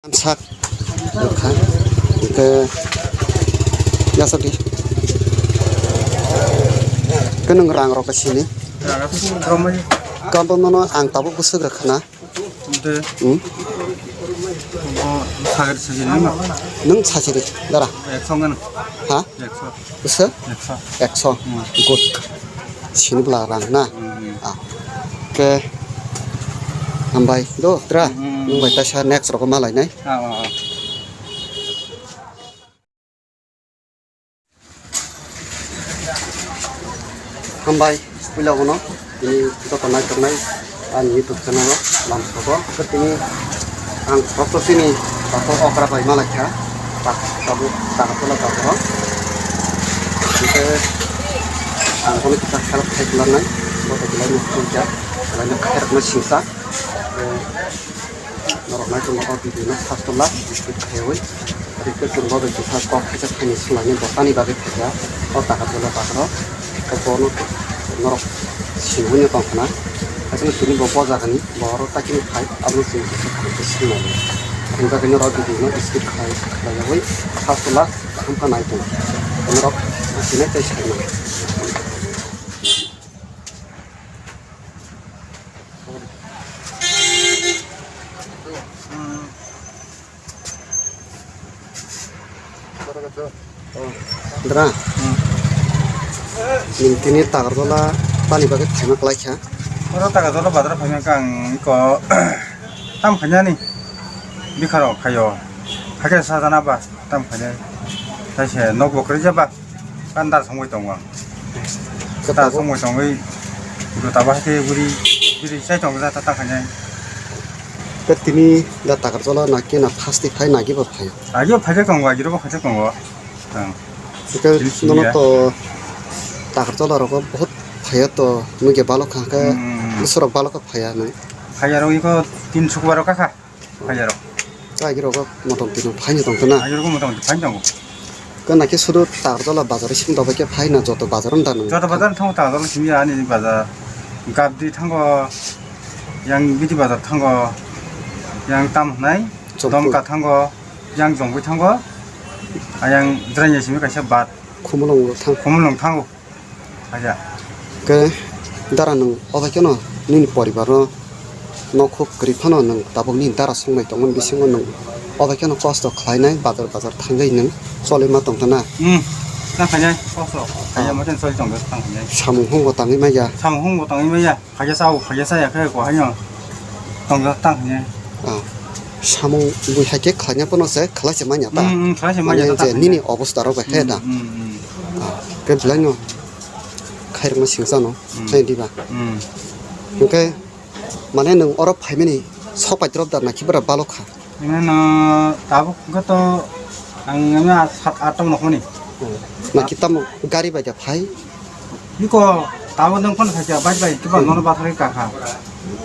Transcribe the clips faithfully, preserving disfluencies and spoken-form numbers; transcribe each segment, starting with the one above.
Sak. Kha. Ke. Yasok di. Ke nwng rang rok sini. Rang rok sini romai. Kabo nono ang tabuk bwswk rwkha na. Ante. Hmm? Bo sagri sagri nang. Nwng sachiri dara. Ekso ngan. Ha? Ekso. Bwswk? Ekso. Ekso. Hmm. Good. Sini bwla rang na. Hmm. Ah. Ke. Hambai do tra. Hmm. Nwng bai kaisa next rok malai nai. Ah, ah, ah. Hambai, puila bono, tini joto naituknai ani YouTube channel o lamsogo. Tini ang sokto tini bako okra bai malaikha, tak tabuk tak tola tabuk. Hingke ang bono kisa help khai kulanai, boto belai no khulja, belai no khairokno singsa. Norok naitok norok video no first o last biscuit khaiwi. Tei khe chwng bo bai kisa kok khaisa khaini swlaini bwsani bagwi khaikha o taka tola takro. Tei bono norok sinwi no tongkhna. Aswk tini bo bojagani bo oro takini khai abono chwng kisa khaini swlaini. Aboni bagwi norok video no skip khlai khlaiwi first o last kaham kha nai tong. Norok sinai tei saimano. Dra. Nini tini Takarjala tani bagwi phaima kwlaikha. Oro Takarjala bazar phaima khe ang iko tam khainani bikharok khaio. Hakhe sajana ba tam khainai. Taise nokbo kwrwija ba. Bandar songwi tongo ang. Bandar songwi tongwi, gota bahai khe bwrwi, bwrwi chai tongo jata ta khainai. Tei tini da Takarjala na khe na first phai nagi bo phai. Agi bo phai khe tongo, agi bo phai khe tongo. Ang. Tini nono to Takarjala rogo bahut phai to nugya balo kha khe bwswrok balo kha phai ya nung. Phai ya rok iko tin sukbar rok kha. Phai ya rok. Agi rogo motom tino phai ni tong na. Agi rogo motom tino phai tongo. Kana khe sudu Takarjala bazar simi dobai khe phai na joto bazar wng da nung. Joto bazar thango Takarjala simi ani bazar. Gabdi thango, yang Biti bazar thango, yang tam hwnai, Jongpui. Domka thango, yang Jongpui thango, ayang Jranya simi kaisa bat. Khumulwng thang. Khumulwng thango. Aja. Ke dara nung obo khe no nini poribar no nokhuk kwrwi phano nung tabuk nini dara songmai tongmani bisingo nung obo khe no kosto khlainai bazar bazar thangwi nung choli ma tongthana. Hmm. Ta khainai kosto. Khainai ma chen choli tongthana khainai. Samung hwngo tangwi maya. Samung hwngo tangwi maya. Khaja sao, khaja saya khe ko haino. Tongthana khainai. Ah. Samung bui hai khe khlaina phano se khlai se manya ta. Hmm, hmm, khlai se manya ta. Mane je nini obostha rok bai khe da. Hmm, hmm, hmm. Ah. Ke belai no. Khairokma singsa no, hmm, khlai diba. Hmm. Hwnkhe, mane nwng oro phaimani sok paithairok da nakhi bwra balo kha? Mane no tabuk hwnkhe to ang mane sat aat tong nokhoni. Hmm. Nakhi tamo gari bai da phai? Biko tabuk nwng phone khaikha bike bai kiba, hmm, nono bathari kakha.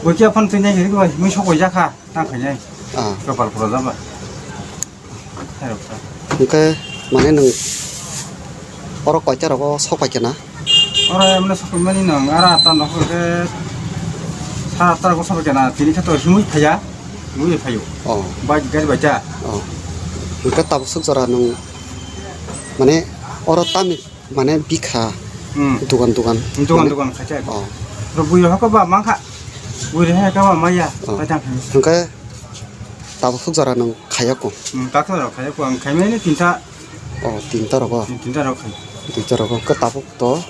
Boikia phone twi nai hiri kiba himui sok bai jakha. Tang khainai. Ah. Kapal pura jaba. Khairok sa. Hwnkhe mane nwng oro koita rogo sok pai khe na? Oro mane sok pai mani nwng ara atta nokhor khe sara atta rogo sok pai khe na tini khe to himui phaiya. Himui phaio. Oh. Bike gari bai cha. Oh. Hwnkhe tabuk swk jora nwng mane oro tamni Mane bikha. Hmm. Dugan dugan. Dugan mane dugan khacha. Oh. Ro bui hoko ba mangkha. Bui re haka ba maya. Oh. Pai tang khaini. Hwnkhe tabuk swk jora nwng khayako. Hmm, tabuk swk jora khayako ang khaimani tinta. Oh, tinta rogo. Hmm, tinta rok khai. Tinta rogo. Hwnkhe tabuk to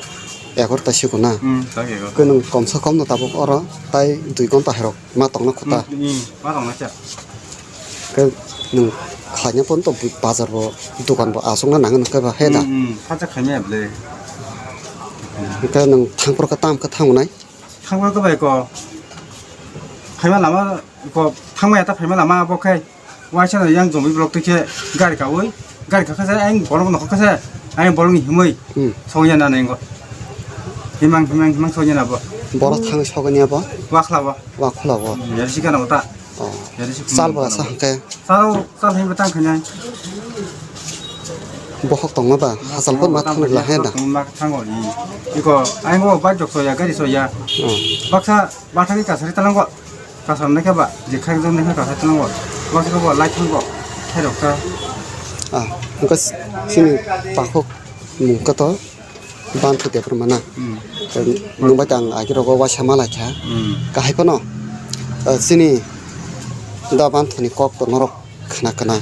egarota siko na. Hmm, tabuk egarota. Hwnkhe nwng komsa kom no tabuk oro tai dui gonta herok ma tongna khuta. Hmm, hmm, ma tongna cha. Khe nwng khlaina phone to bazar bo, dukan bo aswkna nangwi nukha ba, he da? Hmm, hmm, khacha khaimaya bwle. Hwnkhe nwng thangphuru khe tamo khe thangnai? Thangphuru khe bai ko. Phaima lama ko, thangmaya ta phaima lama abo khe. Waisa no yang jomoi block twi khe gari kaui, gari kakha se ayang bolong nokha khe se ayang bolong ni himui. Hmm. Songya na nai ngo. Himang, himang, himang songya na bo. Borok thangwi sogani abo? Wakhla bo. Wakhla bo. Hmm, yari sikha na bo ta. Oh. Yari si chal ba sa hwnkhe. Chal, chal himba tang khainai. Bohok tongma ba, hachal bo ma thang la he da. Ma thango ni. Iko, ayang bo bike jok soya, gari soya. Oh. Baksa, bathang ni kasari talango. Kasam naikha ba, je kha ekjon naikha kasam tongbo. Bosrogo lai thangbo, khairok kha. Ah, hwnkhe chini takhuk mung khe to Banthu Debbarma na. Hmm. Nwng bai tang agi rogo waisa malai kha. Hmm. Kahai phano, eh, chini da Banthuni kok to norok khna khna.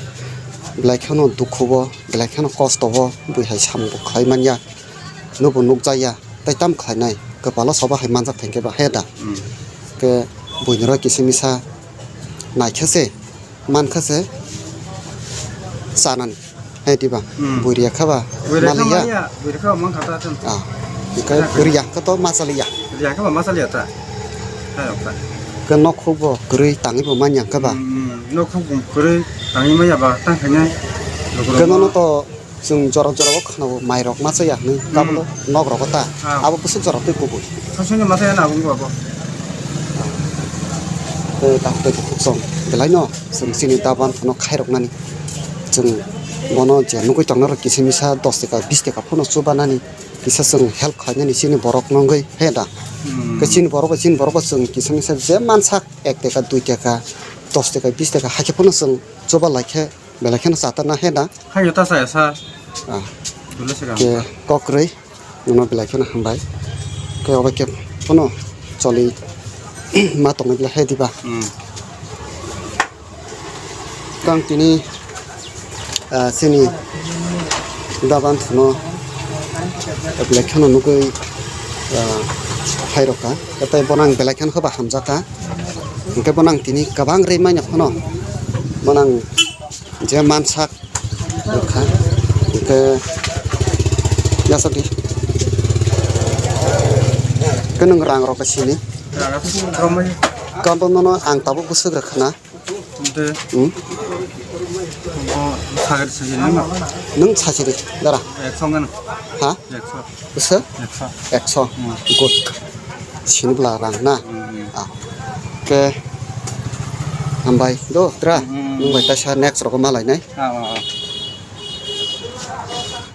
Belai kheno dukhu bo, belai kheno kosto bo, bui hai samung bo khlai manya. Nubo nukjakya, tei tam khlainai, kwpalo soba hai manjak thangkhe ba he da. Hmm. Khe buini rok kisa misa naikhe se, mankha se chanani, he diba? Hmm. Bui riya kha ba, bui riya kha maliya. Maliya, bui riya kha mankha ta chwng. Ah, khe bui riya kha to machaliya. Riya kha ba machaliya ta. Hai rok ta. Khe nokhuk bo kwrwi tangwi bo manya kha ba. Hmm, hmm. Nokhuk bo kwrwi tangwi manya ba, tang khainai. Khe nono to Chwng jora jora o khwnao mairok machaya hinwi, hmm, tabukbo nok rogo ta. Ah. Abo bwswk jora twi kubui. Sasongni machaya na abo wngkha abo. Tei tabuk tei bukhuk song belai no chwng chini da Banthano khairoknani. Chwng bono je nugui tongnai rok kisa misa dos taka bis taka phano chubanani kisa chwng help khlainani chini borok nungui he da. Hmm. Khe chini borok bai chini borok bo chwng kisa misa je mansak ek taka dui taka dos taka bis taka hakhe phano chwng chuba laikhe. Belai kheno chatarna he da? Hayo ta chaya sa. Ah. Dole se Ke kok kwrwi, nono belai kheno hambai. Ke obo khe phano choli ma tongwi belai he diba? Hmm. Kang tini, ah, chini da Banthano belai kheno nugui, ah, phairokha. Tei bono ang belai kheno khe ba hamjakha. Hwnkhe bono ang tini kwbang rwi manya phano bono ang je mansak rwkha, hwnkhe yasakdi. Khe nwng rang rok sini. Rang rok sini, rong mai. Kabo nono ang tabuk bwswk rwkha na. Hwnkhe hmm? Bo sagri sagri nang. Nwng sachiri dara. Ekso ngan. Ha? Ekso. Bwswk? Ekso. Ekso. Hmm. Good. Sini bwla rang na. Hmm, hmm. Ah. Ke. Hambai do tra. Hmm, hmm. Nwng bai taisa next rok ma lainai. Ah, ah, ah.